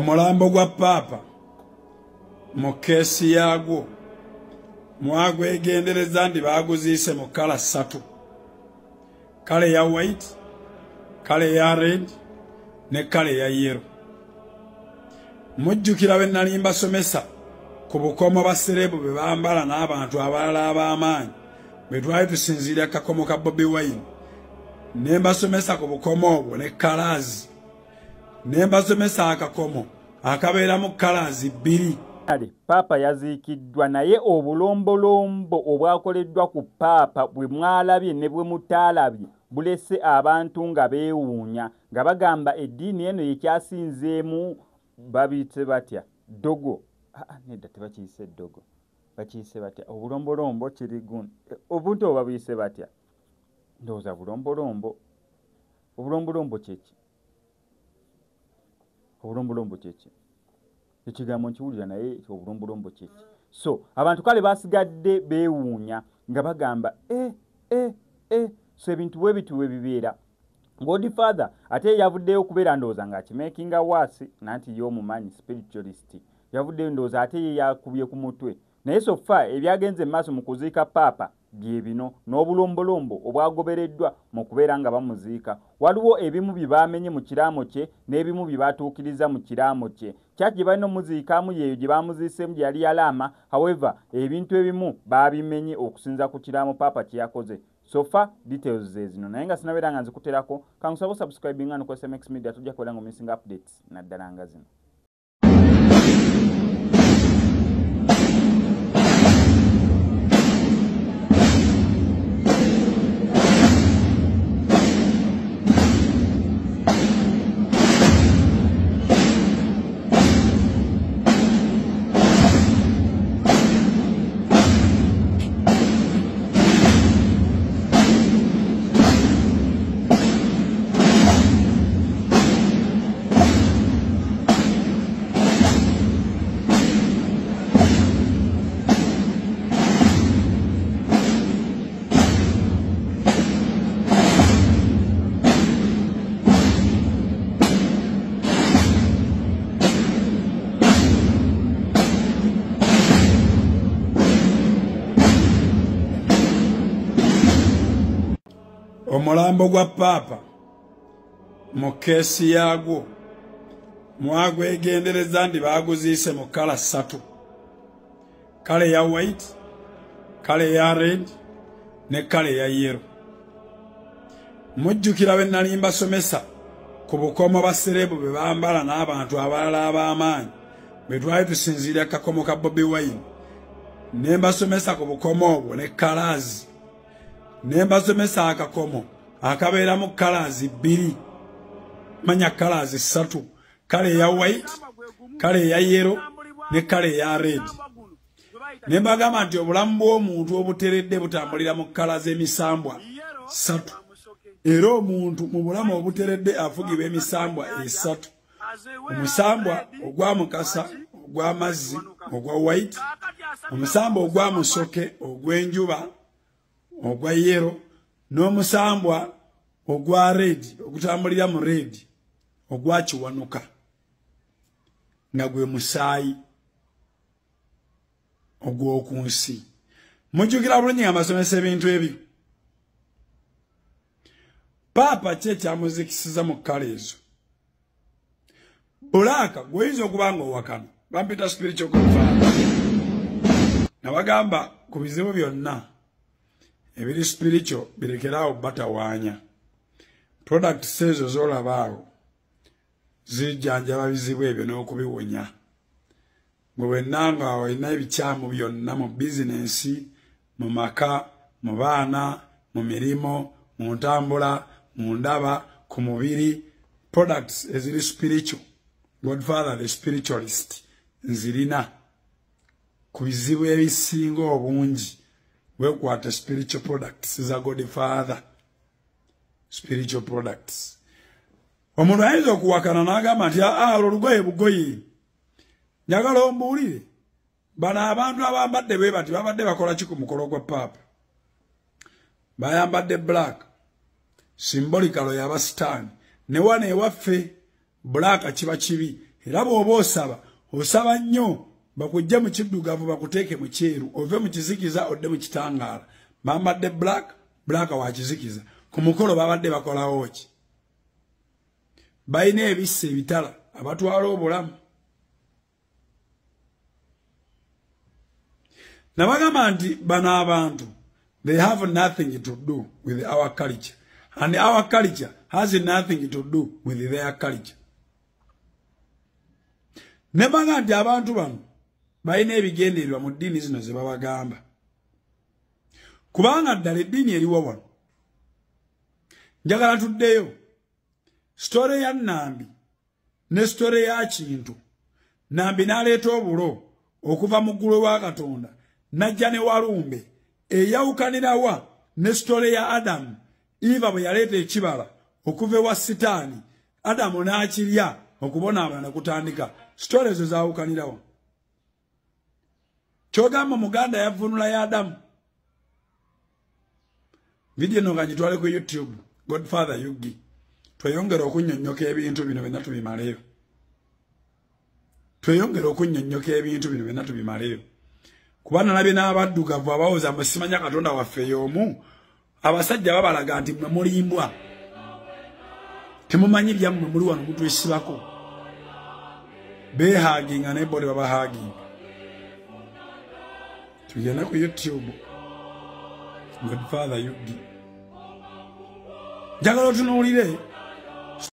Omulambo gwa Paapa mu keesi yaagwo mwagwegendereza nti baaguziise mu kkala ssatu: kkala eya white, kkala eya red ne kkala eya yellow. Mujjukira bwe nali mbasomesa ku bukomo ba serebu bwe bambala n'abantu abalala ab'amaanyi bwe twali tusinziira kakomo ka Bobi Wine, ne mbasomesa ku bukomo obwo ne kkalaazi, ne mbasomesa akakomo akabeeramu kkalaazi bbiri. Paapa yaziikiddwa, naye obulombolombo obwakoleddwa ku Paapa bwe mwalabye ne bwe mutaalabye bulese abantu nga beewuunya, nga bagamba eddiini eno yekyasinzeemu. Babiyise batya? Ddogo? Nedda, tebakiyise ddogo, bakiyise batya? Obulombolombo kiri guno, obuntu obwo babuyise batya? Ndowooza bulombolombo. Obulombolombo kyeki? Obulombolombo kyeki? Ekigambo nkiwulira, naye obulombolombo kyeki? So abantu kale basigadde beewuunya nga bagamba e e e. So ebintu bwe bitu bwe bibeera. Godfather ate yavuddeyo okubeera, ndowooza ng'akimakinga worse, nanti ye omumanyi spiritualist, yavuddeyo ndowooza ate ye yakubye ku mutwe. Naye so far ebyagenze maaso mu kuziika Paapa bye bino, n'obulombolombo obwagobereddwa mu kubeera nga bamuziika. Waliwo ebimu bye baamenye mu kiraamo kye n'ebimu bye batuukiriza mu kiraamo kye. Kyaki gye balina omuziikamu yeeyo gye bamuziiseemu gye yali yalaama. However, ebintu ebimu baabimenye okusinza ku kiraamo Paapa kye yakoze. So far details ze zino, naye nga sinabeera nga nzikuterako, kankusaba osubscribinga no ku SMX Media, tujja kubeera nga omissinga updates naddala nga zino. Omulambo gwa Paapa mu keesi yaagwo mwagwegendereza nti baaguziise mu kkala ssatu: kkala eya white, kkala eya red ne kkala eya yellow. Mujjukira bwe nali mbasomesa ku bukomo ba serebu bwe bambala n'abantu abalala ab'amaanyi bwe twali tusinziira kakomo ka Bobi Wine, ne mbasomesa ku bukomo obwo ne kkalaazi, ne mbasomesa akakomo akabeeramu kkalaazi bbiri, manya kkalaazi ssatu: kkala eya white, kkala eya yellow ne kkala eya red. Ne mbagamba nti obulamu bw'omuntu obuteredde butambulira mu kkala z'emisambwa ssatu, era omuntu mu bulamu obuteredde afugibwa emisambwa esatu: omusambwa ogwa mukasa ogw'amazzi ogwa white, omusambwa ogwa musoke ogw'enjuba ogwa yellow, n'omusambwa ogwa red ogutambulira mu red ogwa kiwanuka nga gwe musaayi ogw'oku nsi. Mujjukira bulungi nga mbasomesa ebintu ebyo. Paapa ki ekyamuzikisiza mu kkala ezo? Black gw'oyinza okuba nga owakana, bampita spiritual godfather, nabagamba ku bizibu byonna ebiri spiritual birekeraawo batawaanya. Products ezo z'olaba awo zijjanjaba bizibu ebyo n'okubiwonya. Gwe wenna nga olina ebikyamu byonna mu bizinensi, mu maka, mu baana, mu mirimu, mu ntambula, mu ndaba, ku mubiri, products eziri spiritual, Godfather the spiritualist nzirina. Ku bizibu ebisinga obungi weekwata spiritual products za Godfather. Spiritual products. Omuntu ayinza okuwakana n'agamba nti olwo lugoye bugoye. Njagala ombuulire, bano abantu abambadde bwe bati babadde bakola ki ku mukolo gwa Paapa? Bayambadde black, symbolically yaba sitaani. Ne wano ewaffe black kiba kibi, Era bw'oba osaba, osaba nnyo bakujje mu kiddugavu bakuteeke mu kyeru, ove mu kizikiza odde mu kitangaala. Bambadde black, black wa kizikiza. Ku mukolo babadde bakolawo ki? Balina ebisse ebitala abatwala obulamu. Nabagamba nti bano abantu, they have nothing to do with our culture, and our culture has nothing to do with their culture. Nebaga nti abantu bano balina ebigendererwa mu ddiini zino ze babagamba, kubanga ddala eddiini eriwo wano. Njagala tuddeyo sitore ya Nambi ne sitore ya Kintu. Nambi n'aleeta obulo okuva mu ggulu wa Katonda najja ne Walumbe, eyawukanirawa ne sitore ya Adamu. Eva bwe yaleeta ekibala okuva ewa Sitaani, Adamu n'akirya, okubonaabona kutandika. Sitore ezo zaawukanirawa. Kyogamba Muganda yavunula ya Adamu. Vidiyo eno nga ngitwale ku YouTube, Godfather Yugi, tweyongere okunnyonnyoka ebintu bino byonna tubimaleyo. Tweyongere okunnyonnyoka ebintu bino byonna tubimaleyo. Kuba nalabye n'abaddugavu abawoza mbu simanya Katonda waffe y'omu. Abasajja babalaga nti mmwe mulimbwa, temumanyi byammwe, muli wano mutwesibako. Beehaginga naye bo tebabahaginga. Tugende ku YouTube, Godfather Yugi. Njagala otunuulire